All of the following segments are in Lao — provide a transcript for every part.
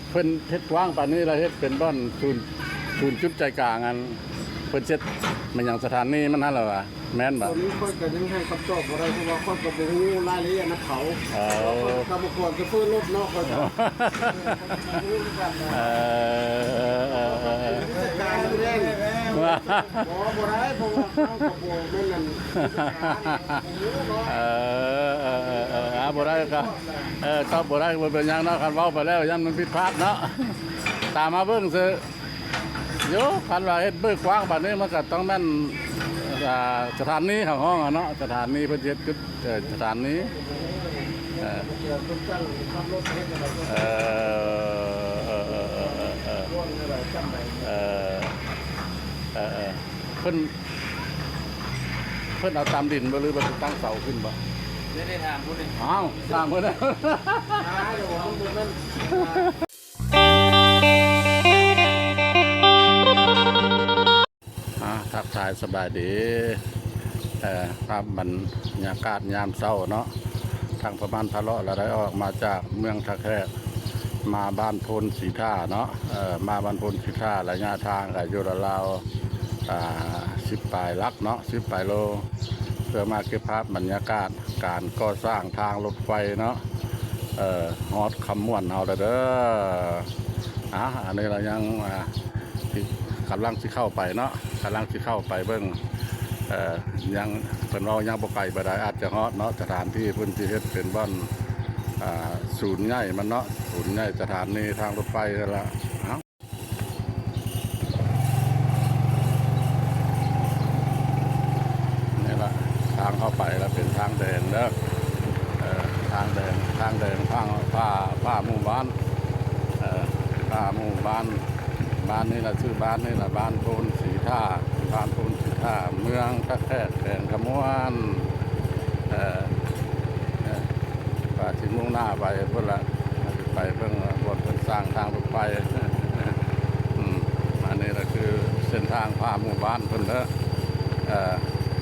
ເພິ່ນເຮັດກວ້າງປານນີ້ ແລ້ວເຮັດເປັນບ່ອນສູນ ສູນຈຸດໃຈກາງ ອັນເພິ່ນເຮັດແມ່ນຫຍັງ ສະຖານີມັນຫັ້ນລະຫວາ ແມ່ນບໍ່? ຕອນນີ້ຂ້ອຍກໍຍັງໃຫ້ຄຳຕອບບໍ່ໄດ້ ເພາະວ່າຂ້ອຍກໍບໍ່ຮູ້ລາຍລະອຽດນຳເຂົາ. ເອີ ເພາະວ່າຂ້ອຍກໍກຳມະກອນໂຊເຟີລົດເນາະ ຂ້ອຍກໍບໍ່ຮູ້ຄືກັນນະ. ເອີ ເອີ ເອີ ເອີ ຜູ້ຈັດການຢູ່ແລ້ວ ບໍ່ ບໍ່ໄດ້ ເພາະວ່າເຮົາກໍບໍ່ແມ່ນອັນຜູ້ຈັດການ ບໍ່ຮູ້ເນາະ. ເອີ ເອີ ເອີ ເອີ ອາ ບໍ່ໄດ້ກໍ ເອີ ຕອບບໍ່ໄດ້ກໍບໍ່ເປັນຫຍັງເນາະ ຄັນເວົ້າໄປແລ້ວຢ້ານມັນຜິດພາດເນາະ ຕາມມາເບິ່ງຊື່ຢູ່. ຄັນວ່າເຮັດເບີກວ້າງປານນີ້ ມັນກໍຕ້ອງແມ່ນ ອ່າ ສະຖານີເຂົາຮ້ອງຫັ້ນເນາະ ສະຖານີເພິ່ນຊິເຮັດຈຸດ ເອີ ສະຖານີ ເອີ ເອີ ເອີ ເອີ ເອີ ເອີ ເອີ ເອີ ເອີ ເອີ ເອີ ເພິ່ນ ເພິ່ນເອົາຕາມດິນບໍ່ ຫຼືວ່າຊິຕັ້ງເສົາຂຶ້ນບໍ່? ໄດ້ ໄດ້ຖາມພຸ້ນເດ. ອ້າວ ຖາມເພິ່ນ ອ່າ ທັກທາຍສະບາຍດີ ເອີ ພາບບັນຍາກາດຍາມເຊົ້າເນາະ ທາງພໍ່ບ້ານພາເລາະລະໄດ້ອອກມາຈາກເມືອງທ່າແຂກ ມາບ້ານໂພນສີທ່າເນາະ ເອີ ມາບ້ານໂພນສີທ່າ ໄລຍະທາງກໍຢູ່ລາວໆ ອ່າ ສິບປາຍຫຼັກເນາະ ສິບປາຍໂລ ເພື່ອມາເກັບພາບບັນຍາກາດການກໍ່ສ້າງທາງລົດໄຟເນາະ ເອີ ຮອດຄຳມ່ວນເຮົາແລ້ວເດີ. ອ່າ ອັນນີ້ລະຍັງ ອ່າ ກຳລັງຊິເຂົ້າໄປເນາະ ກຳລັງຊິເຂົ້າໄປເບິ່ງ ເອີ ຍັງ ເພິ່ນເວົ້າຍັງບໍ່ໄກປານໃດ ອາດຈະຮອດເນາະ ສະຖານທີ່ເພິ່ນຊິເຮັດເປັນບ່ອນ ອ່າ ສູນໃຫຍ່ມັນເນາະ ສູນໃຫຍ່ສະຖານີທາງລົດໄຟຫັ້ນລະ. ເອົ້າ ນີ້ລະ ທາງເຂົ້າໄປລະເປັນທາງແດງເດີ ເອີ ທາງແດງ ທາງແດງ ທາງ ພາ ພາໝູ່ບ້ານ ເອີ ພາໝູ່ບ້ານ ບ້ານນີ້ລະ ຊື່ບ້ານນີ້ລະ ບ້ານໂພນສີທ່າ ບ້ານໂພນສີທ່າ ເມືອງທ່າແຂກ ແຂວງຄຳມ່ວນ ເອີ ເອີ ວ່າຊິມຸ່ງໜ້າໄປພຸ້ນລະ ໄປເບິ່ງບ່ອນເພິ່ນສ້າງທາງລົດໄຟ. ອືມ ອັນນີ້ລະຄືເສັ້ນທາງພາໝູ່ບ້ານເພິ່ນເດີ ເອີ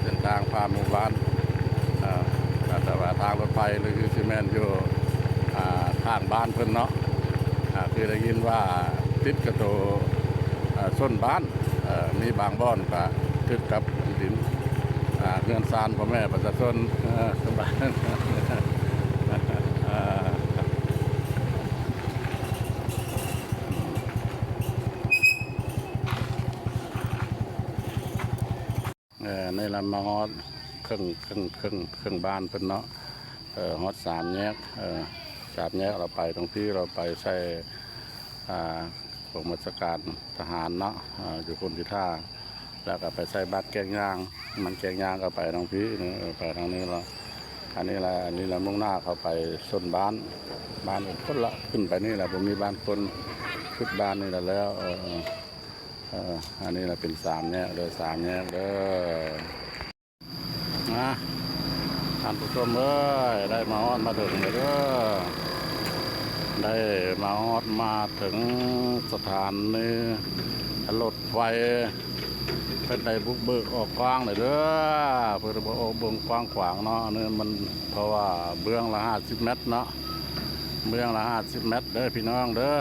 ເສັ້ນທາງພາໝູ່ບ້ານ ເອີ ແຕ່ວ່າທາງລົດໄຟນີ້ຄືຊິແມ່ນຢູ່ ອ່າ ຂ້າງບ້ານເພິ່ນເນາະ ອ່າ ຄືໄດ້ຍິນວ່າຕິດກັບໂຕ ອ່າ ຊົນບ້ານ ເອີ ມີບາງບ່ອນກະຕິດກັບດິນ ອ່າ ເຮືອນຊານພໍ່ແມ່ປະຊາຊົນ ເອີ ສະບາຍ ເອີ ເອີ ນີ້ລະມາຮອດເຄິ່ງ ເຄິ່ງ ເຄິ່ງ ເຄິ່ງບ້ານເພິ່ນເນາະ ເອີ ຮອດສາມແຍກ ເອີ ສາມແຍກລະໄປທາງພີ້ ລະໄປໃສ່ ອ່າ ກອງບັນຊາການທະຫານເນາະ ເອີ ຢູ່ໂພນສີທ່າ ລະກະໄປໃສ່ບ້ານແກ້ງຍາງ ບ້ານແກ້ງຍາງກະໄປທາງພີ້ ເອີ ໄປທາງນີ້ລະ ອັນນີ້ລະ ອັນນີ້ລະມຸ່ງໜ້າເຂົ້າໄປຊົນບ້ານ ບ້ານຄົນລະຂຶ້ນໄປນີ້ລະ ບໍ່ມີບ້ານຄົນ ສຸດບ້ານນີ້ລະແລ້ວ ເອີ ເອີ ອັນນີ້ລະເປັນສາມແຍກເດີ ສາມແຍກເດີ. ນະ ທ່ານຜູ້ຊົມເອີຍ ໄດ້ມາຮອດມາເຖິງແລ້ວເດີ ໄດ້ມາຮອດມາເຖິງສະຖານນີລົດໄຟ ເພິ່ນໄດ້ບຸກເບີກອອກກວ້າງແລ້ວເດີ ເພິ່ນໄດ້ບຸກເບີກກວ້າງຂວາງເນາະ ອັນນີ້ມັນ ເພາະວ່າເບື້ອງລະຫ້າສິບແມັດເນາະ ເບື້ອງລະຫ້າສິບແມັດເດີພີ່ນ້ອງເດີ.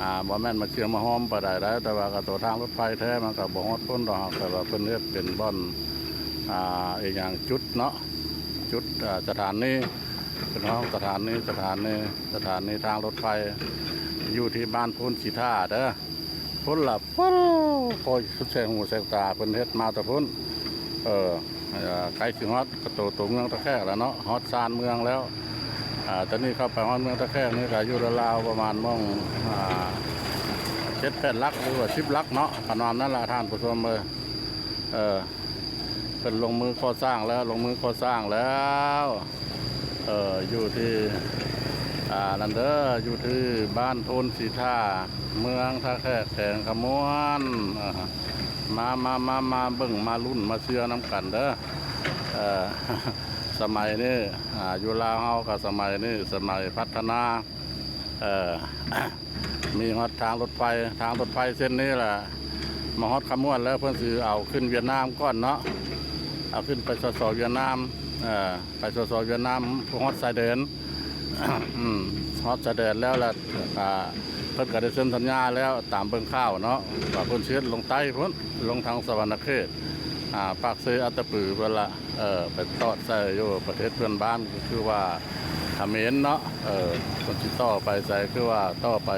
ອ່າ ບໍ່ແມ່ນມາຊຽມມາໂຮມປານໃດໄດ໋ ແຕ່ວ່າກະໂຕທາງລົດໄຟແທ້ ມັນກະບໍ່ຮອດພຸ້ນດອກ ແຕ່ວ່າເພິ່ນເຮັດເປັນບ່ອນ ອ່າ ອີ່ຫຍັງ ຈຸດເນາະ ຈຸດ ອ່າ ສະຖານີ ເພິ່ນຮ້ອງສະຖານີ ສະຖານີ ສະຖານີທາງລົດໄຟ ຢູ່ທີ່ບ້ານໂພນສີທ່າເດີ ພຸ້ນລະ ໂອ້ ໂອ້ຍ ສຸດແສງຫູແສງຕາ ເພິ່ນເຮັດມາແຕ່ພຸ້ນ ເອີ ເອີ ໃກ້ຊິຮອດ ກະໂຕ ໂຕເມືອງທ່າແຂກແລ້ວເນາະ ຮອດຊານເມືອງແລ້ວ ອ່າ ຕອນນີ້ເຂົ້າໄປຮອດເມືອງທ່າແຂກນີ້ກະຢູ່ລາວໆປະມານໝ່ອງ ອ່າ ເຈັດແປດຫຼັກ ຫຼືວ່າສິບຫຼັກເນາະ ປະມານນັ້ນລະທ່ານຜູ້ຊົມເອີຍ ເອີ ເພິ່ນລົງມືກໍ່ສ້າງແລ້ວ ລົງມືກໍ່ສ້າງແລ້ວ ເອີ ຢູ່ທີ່ ອ່າ ນັ້ນເດີ ຢູ່ທີ່ບ້ານໂພນສີທ່າ ເມືອງທ່າແຂກ ແຂວງຄຳມ່ວນ ເອີ ມາ ມາ ມາ ມາເບິ່ງ ມາລຸ້ນ ມາເຊຍນຳກັນເດີ ເອີ ສະໄໝນີ້ ອ່າ ຢູ່ລາວເຮົາກະສະໄໝນີ້ ສະໄໝພັດທະນາ ເອີ ມີຮອດທາງລົດໄຟ ທາງລົດໄຟເສັ້ນນີ້ລະ ມາຮອດຄຳມ່ວນແລ້ວ ເພິ່ນຊິເອົາຂຶ້ນຫວຽດນາມກ່ອນເນາະ ເອົາຂຶ້ນໄປ ສສ ຫວຽດນາມ ເອີ ໄປ ສສ ຫວຽດນາມ ຮອດຊາຍແດນ ອືມ ຮອດຊາຍແດນແລ້ວລະ ອ່າ ເພິ່ນກະໄດ້ເຊັນສັນຍາແລ້ວ ຕາມເບິ່ງຂ່າວເນາະ ວ່າເພິ່ນຊິເຮັດລົງໃຕ້ພຸ້ນ ລົງທາງສະຫວັນນະເຂດ ອ່າ ປາກເຊ ອັດຕະປືພຸ້ນລະ ເອີ ໄປຕອດໃສ່ຢູ່ປະເທດເພື່ອນບ້ານ ຄືວ່າຂະເໝນເນາະ ເອີ ເພິ່ນຊິຕໍ່ໄປໃສ ຄືວ່າຕໍ່ໄປ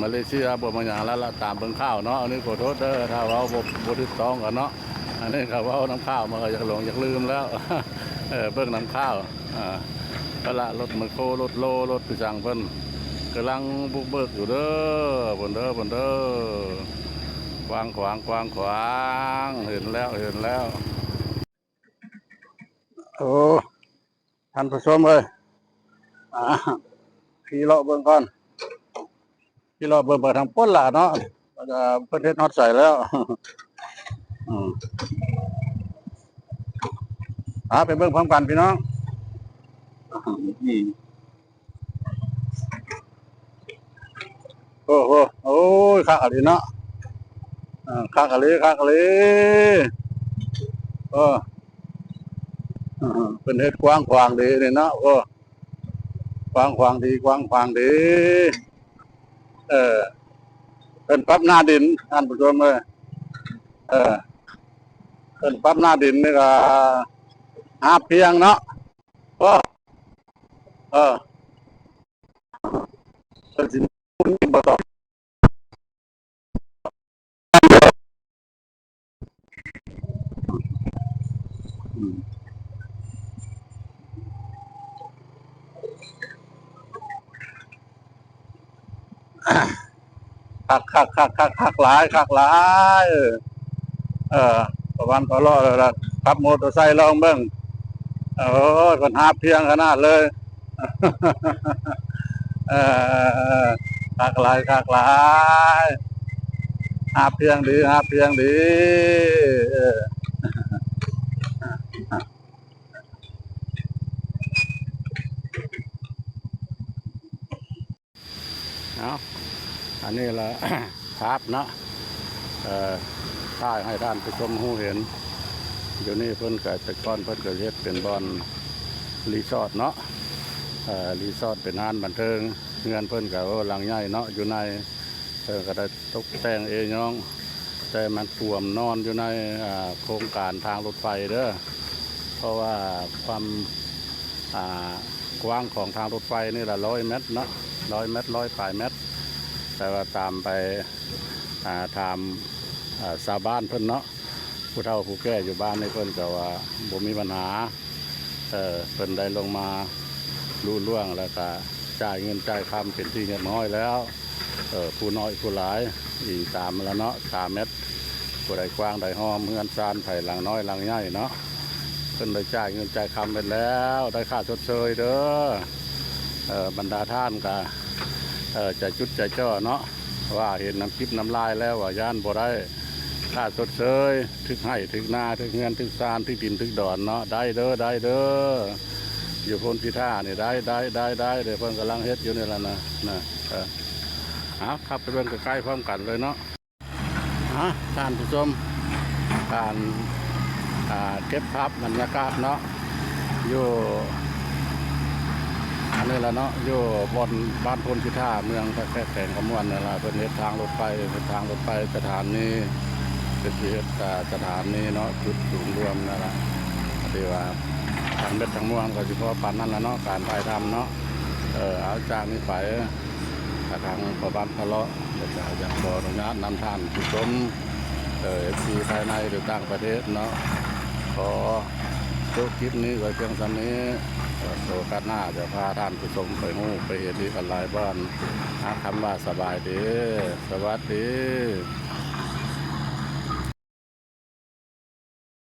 ມາເລເຊຍບໍ່ ມາຫຍັງລະ ລະຕາມເບິ່ງຂ່າວເນາະ. ອັນນີ້ຂໍໂທດເດີ ຖ້າເວົ້າບໍ່ ບໍ່ຖືກຕ້ອງກັນເນາະ ອັນນີ້ກະເວົ້ານຳຂ່າວ ມັນກະຢາກຫຼົງຢາກລືມແລ້ວ ເອີ ເບິ່ງນຳຂ່າວ ອ່າ ເວລາລົດແມັກໂຄ ລົດໂລ ລົດໄປສັງເພິ່ນກຳລັງບຸກເບີກຢູ່ເດີ ເພິ່ນເດີ ເພິ່ນເດີ ກວ້າງຂວາງ ກວ້າງຂວາງ ເຫັນແລ້ວ ເຫັນແລ້ວ. ໂອ້ ທ່ານຜູ້ຊົມເອີຍ ອ່າ ຂີ່ເລາະເບິ່ງກ່ອນ ຂີ່ເລາະເບິ່ງໄປທາງພຸ້ນລະເນາະ ວ່າເພິ່ນເຮັດຮອດໃສແລ້ວ ອືມ ອ່າ ໄປເບິ່ງພ້ອມກັນພີ່ນ້ອງ ອືມ ໂອ້ໂຫ ໂອ້ຍ ຄັກອີ່ຫຼີເນາະ ເອີ ຄັກອີ່ຫຼີ ຄັກອີ່ຫຼີ ເອີ ເພິ່ນເຮັດກວ້າງຂວາງດີນີ້ເນາະ ໂອ້ ກວ້າງຂວາງດີ ກວ້າງຂວາງດີ ເອີ ເພິ່ນປັບໜ້າດິນ ທ່ານຜູ້ຊົມເອີຍ ເອີ ເພິ່ນປັບໜ້າດິນນີ້ກະຫາບພຽງເນາະ ໂອ້ ເອີ ເພິ່ນຊິບໍ່ຕ້ອງ ຄັກ ຄັກ ຄັກ ຄັກ ຄັກຫຼາຍ ຄັກຫຼາຍ ເອີ ປະມານພໍເລາະແລ້ວລະ ຂັບມໍເຕີໄຊລອງເບິ່ງ ໂອ້ຍ ເພິ່ນຫາບພຽງຂະໜາດເລີຍ ເອີ ຄັກຫຼາຍ ຄັກຫຼາຍ ຫາບພຽງດີ ຫາບພຽງດີ ເອີ. ເອົາ ອັນນີ້ລະ ພາບເນາະ ເອີ ຖ່າຍໃຫ້ທ່ານຜູ້ຊົມຮູ້ເຫັນ ຢູ່ນີ້ເພິ່ນກະ ແຕ່ກ່ອນເພິ່ນກະເຮັດເປັນບ່ອນຣີສອດເນາະ ເອີ ຣີສອດເປັນຮ້ານບັນເທີງ ເຮືອນເພິ່ນກະ ໂອ້ ຫຼັງໃຫຍ່ເນາະ ຢູ່ໃນ ເພິ່ນກະໄດ້ຕົກແຕ່ງເອຍອງ ແຕ່ມັນກວມນອນຢູ່ໃນ ອ່າ ໂຄງການທາງລົດໄຟເດີ ເພາະວ່າຄວາມ ອ່າ ກວ້າງຂອງທາງລົດໄຟນີ້ລະຮ້ອຍແມັດເນາະ ຮ້ອຍແມັດ ຮ້ອຍປາຍແມັດ ແຕ່ວ່າຕາມໄປ ອ່າ ຖາມ ອ່າ ຊາວບ້ານເພິ່ນເນາະ ຜູ້ເຖົ້າຜູ້ແກ່ຢູ່ບ້ານນີ້ເພິ່ນກະວ່າບໍ່ມີບັນຫາ ເອີ ເພິ່ນໄດ້ລົງມາລຸລ່ວງ ແລ້ວກະຈ່າຍເງິນຈ່າຍຄຳເປັນທີ່ຮຽບຮ້ອຍແລ້ວ ເອີ ຜູ້ນ້ອຍຜູ້ຫຼາຍ ອີງຕາມລະເນາະ ຕາມແມັດ ຜູ້ໃດກວ້າງໃດຫ້ອມ ເຮືອນຊານໃຜຫຼັງນ້ອຍຫຼັງໃຫຍ່ເນາະ ເພິ່ນໄດ້ຈ່າຍເງິນຈ່າຍຄຳເບິດແລ້ວ ໄດ້ຄ່າຊົດເຊີຍເດີ ເອີ ບັນດາທ່ານກະ ເອີ ໃຈຈຸດໃຈຈ່ອເນາະ ວ່າເຫັນນຳຄລິບນຳລາຍແລ້ວວ່າຢ້ານບໍ່ໄດ້ຄ່າຊົດເຊີຍ ຖືກໄຮ່ຖືກນາ ຖືກເຮືອນຖືກຊານ ຖືກດິນຖືກດອນເນາະ ໄດ້ເດີ ໄດ້ເດີ ຢູ່ໂພນພິທານີ້ ໄດ້ ໄດ້ ໄດ້ ໄດ້ ເດີ ເພິ່ນກຳລັງເຮັດຢູ່ນີ້ລະນະ ນະ ເອີ ເອົາ ຂັບໄປເບິ່ງໃກ້ໆພ້ອມກັນເລີຍເນາະ. ອ່າ ທ່ານຜູ້ຊົມ ການ ອ່າ ເກັບພາບບັນຍາກາດເນາະ ຢູ່ ອັນນີ້ລະເນາະ ຢູ່ບ່ອນບ້ານໂພນພິທາ ເມືອງທ່າແຂກ ແຂວງຄຳມ່ວນນີ້ລະ ເພິ່ນເຮັດທາງລົດໄຟ ເຮັດທາງລົດໄຟສະຖານີ ເພິ່ນຊິເຮັດ ອ່າ ສະຖານີເນາະ ຈຸດສູນລວມນັ້ນລະ ທີ່ວ່າທັງເບັດທັງມວນກະຊິພໍປານນັ້ນລະເນາະ ການຖ່າຍທຳເນາະ ເອີ ເອົາ ຈາກນີ້ໄປ ກະທາງພໍ່ບ້ານພະເລາະ ແລ້ວກະຢາກຂໍອະນຸຍາດນຳທ່ານຜູ້ຊົມ ເອີ ເອັຟຊີ ພາຍໃນ ຫຼື ຕ່າງປະເທດເນາະ ຂໍຈົບຄລິບນີ້ໄວ້ພຽງສ່ຳນີ້ ໂອກາດໜ້າຈະພາທ່ານຜູ້ຊົມໄປຮູ້ໄປເຫັນອີກກັນຫຼາຍບ່ອນ ຫາຄຳວ່າສະບາຍດີ ສະຫວັດດີ.